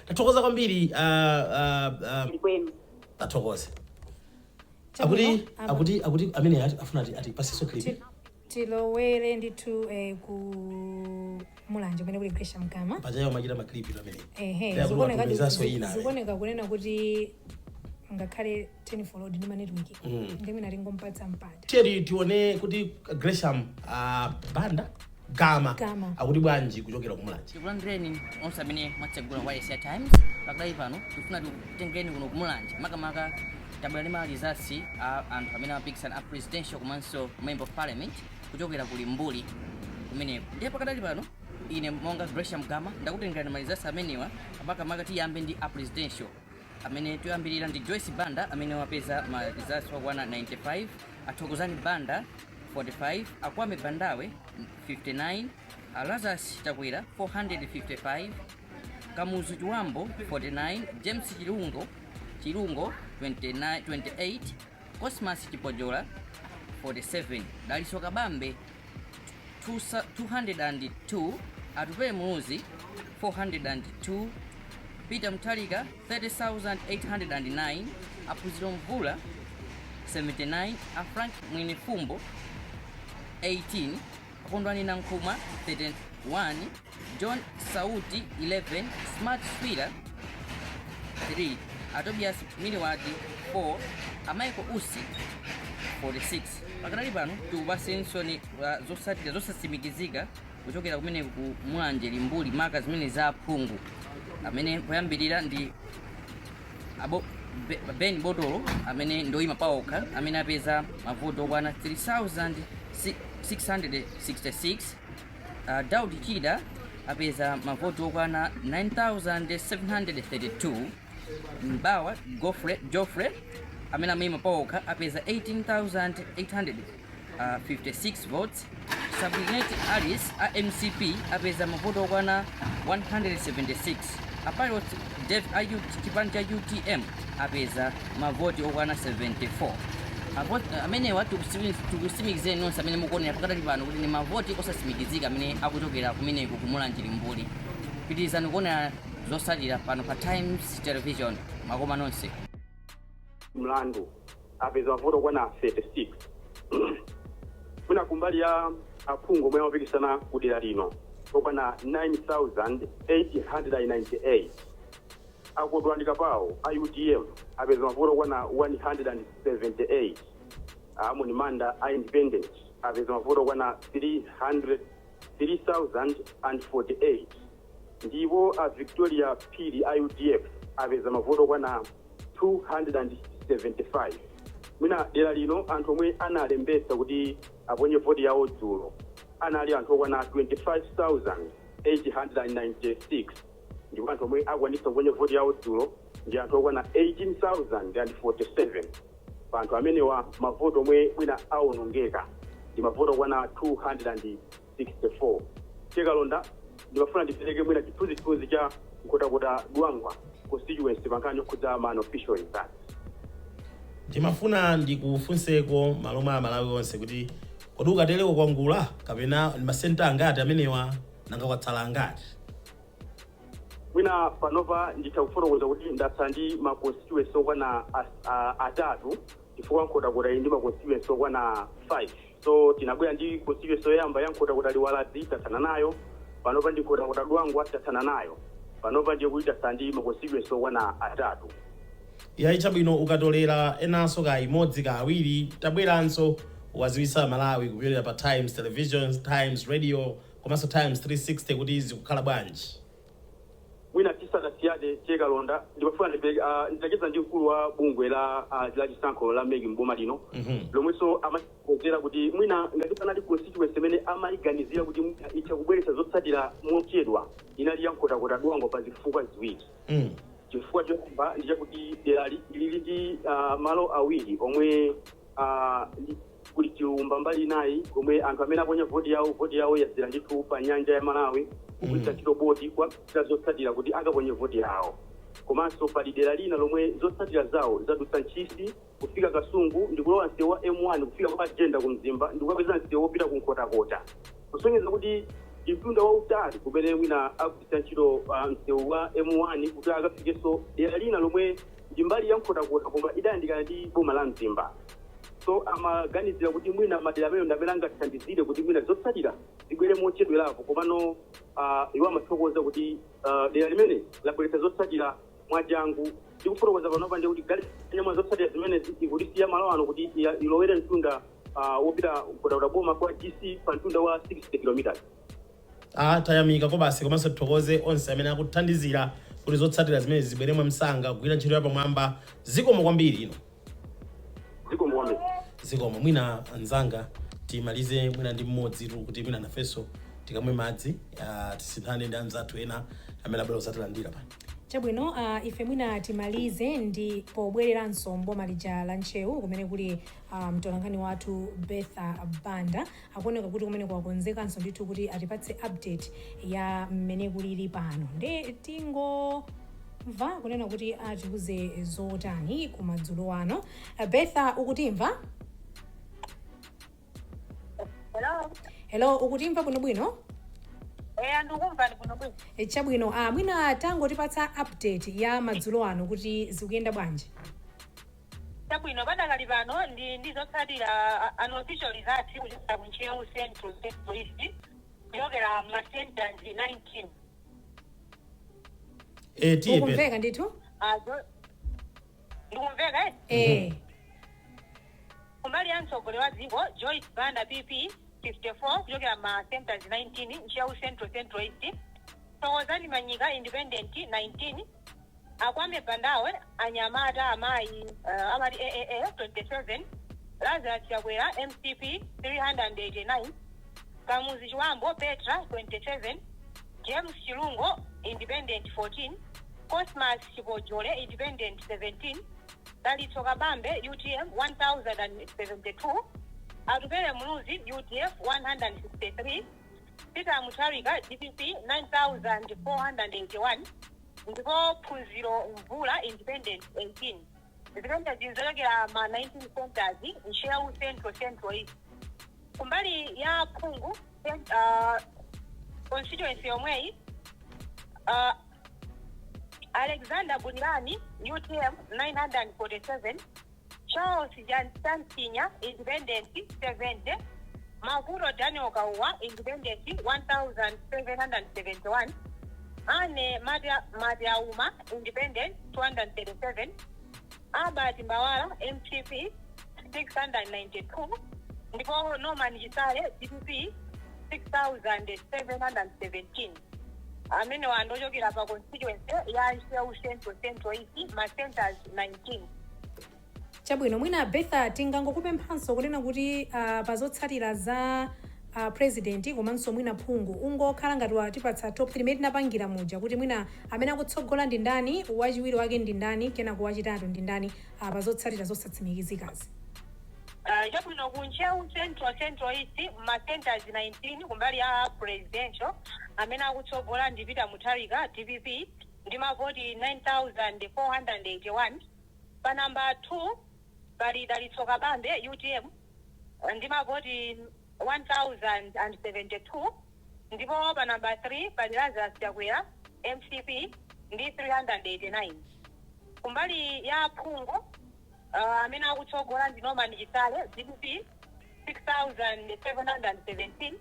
Tathokoza kwambiri. Kwenu. Tathokoza. Chabwino, Akuti apa. akuti amene afuna ati pasiso clip. Tilowere ndithu ku Mulanje kumene kuli Gresham Gama. Pachayo machita ma clip amene. Ehe. Ndiye Zikuoneka akutumizaso ina amene. Zikuoneka kunena kuti ngakhale 10 forward ndi ma network ndi mwina tingompatsa mpata. Tiyeni tione kuti Gresham Banda Gama Gama. akuti bwanji kuchokera kuMulanje. Tikulandireni onse amene mwatsegula wireless ya Times. Pakadali pano tikufuna tikutengeni kuno kuMulanje. Makamaka tabwera ndi ma results a anthu amene amapikisana a presidential komanso member of parliament kuchokera ku Limbuli kumeneko. Ndiye pakadali pano ine monga Gresham Gama ndakutengerani ma results amenewa. Makamaka tiyambe ndi a presidential. Amene toyambirira ndi Joyce Banda amene wapeza ma results okwana 95, Athokozani Banda 45, Akwame Bandawe 59, Lazarus Chakwera 455, Kamuzu Chiwambo 49, James Chilungo 29, 28, Cosmas Chipojola 47, Daliso Kabambe 202, Atupele Muluzi 402, Peter Mutharika 30,809, Aphunziro Mvula 79, a Frank Mwenifumbo 18, Akondwani Nankhumwa 31, John Sauti 11, Smart Swira 3, Atobias Miliwati 4, Amaiko Usi 46. Pakadali pano tikupasenso ni zotsatira zosatsimikizika kuchokera kumene ku Mulanje Limbuli, maka zimene za aphungu. Amene poyambirira ndi abo Ben Botolo amene ndoyima paokha amene apeza mavoti okwana 3666. Daud Chida apeza mavoti okwana 9732. Mbawa Geoffrey amene amayima paokha apeza 18856 votes. Sabrinet Alice a MCP apeza mavoti okwana 176. A Pilot Dev a chipani cha UTM apeza mavoti okwana 74. Amenewa tikusimikizeni nonse amene mukuonera pakatali pano kuti ni mavoti osatsimikizika amene akuchokera kumeneku kuMulanje Limbuli. Pitirizani kuonera zotsatira pano pa Times Television. Makoma nonse. Mlandu apeza mavoti okwana 36. Mwina kumbali ya aphungu omwe amapikisana kudera lino okwana 9898, Akondwani Kapawo a UTM apeza mavoti okwana 178, Amoni Manda a independent apeza mavoti okwana 300 3048, ndipo a Victoria Phiri a UDF apeza mavoti okwana 275. Mwina dera lino anthu omwe analembetsa kuti aponye voti yawo dzulo anali anthu okwana 25,896, ndipo anthu omwe akwanitsa kuponya voti yawo dzulo ndi anthu okwana 18,047. Pa anthu amenewa, mavoti omwe mwina awonongeka ndi mavoti okwana 264. Chekalonda, ndimafuna ndipereke mwina chithunzithunzi cha Nkhotakota Dwangwa constituency pa nkhani yokhudza ma unofficial results. Ndimafuna ndikufunseko maloma a Malawi onse kuti kodi ukatereko kwangula kapena ndi masenta angati amenewa, nanga kwatsala angati? Mwina panopa nditha kufotokoza kuti ndatsala ndi ma constituency okwana atatu, chifukwa Nkhotakota ili ndi ma constituency okwana 5. So tinabwera ndi constituency yoyamba ya Nkhotakota Liwaladzi, tathana nayo. Panopa ndi Nkhotakota Dwangwa, tathana nayo. Panopa ndiye kuti tatsala ndi ma constituency okwana atatu. Yayi, chabwino. Ukatolera enanso ka imodzi ka awiri, tabweranso waziwisa Malawi kupyolera pa Times Television, Times Radio komanso Times 360 kuti zikukhala bwanji. Mwina tisanasiyane, Chekalonda, ndimafuna ndipereke, nditacheza ndi mkulu wa bungwe la chisankho la MEC mboma lino lomwenso amakonzera kuti mwina ngati panali constituency imene amayiganizira kuti mwina itha kubweretsa zotsatira mochedwa, inali ya Nkhotakota Dwangwa pa zifukwa ziwiri. Chifukwa choyamba ndi chakuti derali lili ndi malo awiri omwe kuli chilumba mbali inayi komwe anthu amene aponya voti yawo, voti yawo yadzera ndithu pa nyanja ya Malawi kugwiritsa ntchito boti kuwapita zotsatira kuti akaponye voti yawo. Komanso pali dera lina lomwe zotsatira zawo zadutsa Ntchisi kufika Kasungu ndi kulowa msewu wa M1 kufika kwa Jenda ku Mzimba ndi kukapeza msewu wopita ku Nkhotakota, kusonyeza kuti Ndi mtunda wautali kumene mwina akugwiritsa ntchito msewu wa M1 kuti akafikenso dera lina lomwe ndi mbali ya Nkhotakota, koma idayandikana ndi boma la Mzimba. So amaganizira kuti mwina madera amene ndi amene angathandizire kuti mwina zotsatira zibwere mochedwerapo, komano iwo amathokoza kuti dera limene labweretsa zotsatira mwachangu. Ndikufotokoza panopa ndi kuti galimoto zotsatira zimene ikutisiya malo ano kuti ilowere mtunda wopita Nkhotakota boma kwa DC pa mtunda wa 60 kilometers. Ah, tayamika kobasi, komanso tithokoze onse amene akuthandizira kuti zotsatira zimene zibwere mwamsanga, kugwira ntchito yapamwamba. Zikomo kwambiri ino. Zikomo kwambiri. Zikomo. Mwina anzanga, timalize mwina ndi mmodzi tu kuti mwina nafenso tikamwe madzi, tisinthane ndi anzathu ena amene abwera kuzatilandira pano. Chabwino, ife mwina timalize ndi pobwereranso mboma lija la Ntcheu kumene kuli mtolankhani wathu Betha Banda. Akuoneka kuti kumene kwakonzekanso ndithu kuti atipatse update ya mmene kulili pano. Ndi tingomva kunena kuti atiuze zotani kumadzulo ano. Betha, ukutimva? Hello. Hello, ukutimva bwinobwino? Eh, ndikumva bwinobwino. Chabwino, mwina tangotipatsa update ya madzulo ano kuti zikuyenda bwanji. Chabwino, padakali pano ndi zotsatira, unofficial results kuchokera ku Ntcheu Central, Central East, kuchokera ma centers 19. Tiye Betha. Ukumveka ndithu? Ndikumveka, eh? Eh. Kumbali ya mtsogoleri wa dziko Joyce Banda, PP 54, kuchokera ma centers 19, Ntcheu Central, Central East. Thokozani Manyika, independent, 19. Akwame Bandawe, anyamata amayi, amati AAA, 27. Lazarus Chakwera, MCP, 389. Kamuzi Chiwambo Petra, 27. James Chilungo, independent, 14. Cosmas Chipojole, independent, 17. Dalitso Kabambe, UTM, 1072. Atupele Muluzi, UDF, 163. Peter Mutharika, DPP, 9481. Ndipo Phunziro Mvula, independent, 18. Zimenezi zochokera ma 19 centers, Ntcheu Central, Central East. Kumbali ya phungu, constituency yomweyi, Alexander Bulirani, UTM, 947. Charles Jansantinya, independent, 70. Mavuto Daniel Kauwa, independent, 1771. Ane Matiauma, independent, 237. Albert Mbawala, MCP, 692. Ndipo Norman Chisale, DPP, 6717. Amene wandochokera pa constituency ya Ntcheu Central, Central East, ma centers 19. Chabwino, mwina Betha tingangokupemphanso kunena kuti pa zotsatira za president komanso mwina phungu, ungokhala ngati watipatsa top 3 imene tinapangira muja, kuti mwina amene akutsogola ndi ndani, wachiwiri wake ndi ndani, kenako wachitatu ndi ndani, pa zotsatira zosatsimikizikazi. Chabwino, ku Ntcheu Central, Central East, ma centers 19, kumbali ya presidential, amene akutsogola ndi Peter Mutharika, DPP, ndi mavoti 9481. Pa namba 2 pali Dalitso Kabambe, UTM, ndi mavoti 1072. Ndipo pa namba 3 pali Lazarus Chakwera, MCP, ndi 389. Kumbali ya phungu, amene akutsogola ndi Norman Chisale, DPP, 6717.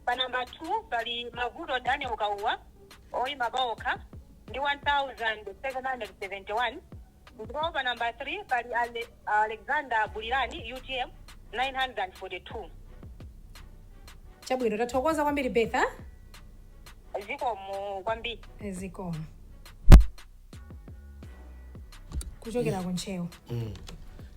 Pa namba 2 pali Mavuto Daniel Kauwa, oyima paokha, ndi 1771. Ndipo pa namba 3 pali Alexander Bulirani, UTM, 942. Chabwino, tathokoza kwambiri, Betha. Zikomo kwambiri. Zikomo. Kuchokera ku Ntcheu.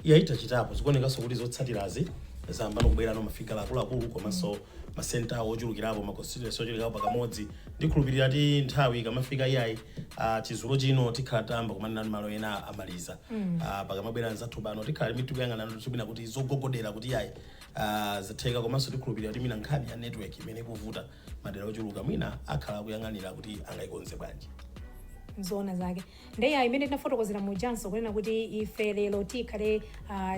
Iye itachitapo, zikuonekanso kuti zotsatirazi zayamba kubwera no mafigala akuluakulu komanso masenta ochulukirapo, ma constituency ochulukirapo pakamodzi. Ndikhulupirira ti nthawi ikamafika iyayi, chizulo chino tikhala tamba kumanena ndi malo ena amaliza. Pakamabwera anzathu pano tikhala tikuyang'ana tibwina kuti zogogodera kuti iyayi, zatheka. Komanso tikhulupirira kuti mwina nkhani ya network imene ikuvuta madera ochuluka, mwina akhala akuyang'anira kuti angayikonze bwanji. Nzoona zake. Ndeya imene tinafotokozera mujanso kunena kuti ife lero tikhale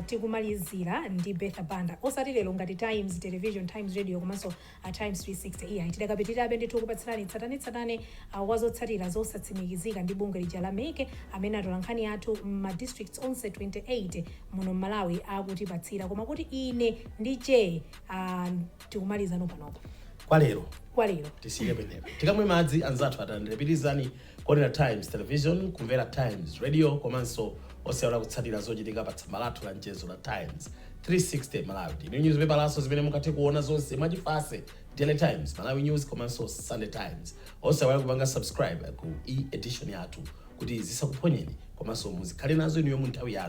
tikumalizira ndi Betha Banda, osati lero ngati Times Television, Times Radio komanso Times 360, iya, tidakapitirabe ndithu kupatsirani tsatanetsatane wazotsatira zosatsimikizika ndi bungwe lija la MEC, amene atola nkhani athu ma districts onse 28 muno Mmalawi akutipatsira. Koma kuti ine ndi che tikumalizano panopo. Kwa lero. Kwa lero. Tisiyire penepo, tikamwe madzi, anzathu atandire. Pitirizani kuonera Times Television, kumvera Times Radio, komanso osaiwala kutsatira zochitika pa tsamba lathu la mchezo la Times 360 Malawi. Tini newspaper laso zimene mungathe kuona zonse mwachifase, Daily Times, Malawi News komanso Sunday Times. Osaiwala kupanga subscribe ku e-edition yathu kuti zisakuphonyeni, komanso muzikhale nazo inuyo mu nthawi yanu.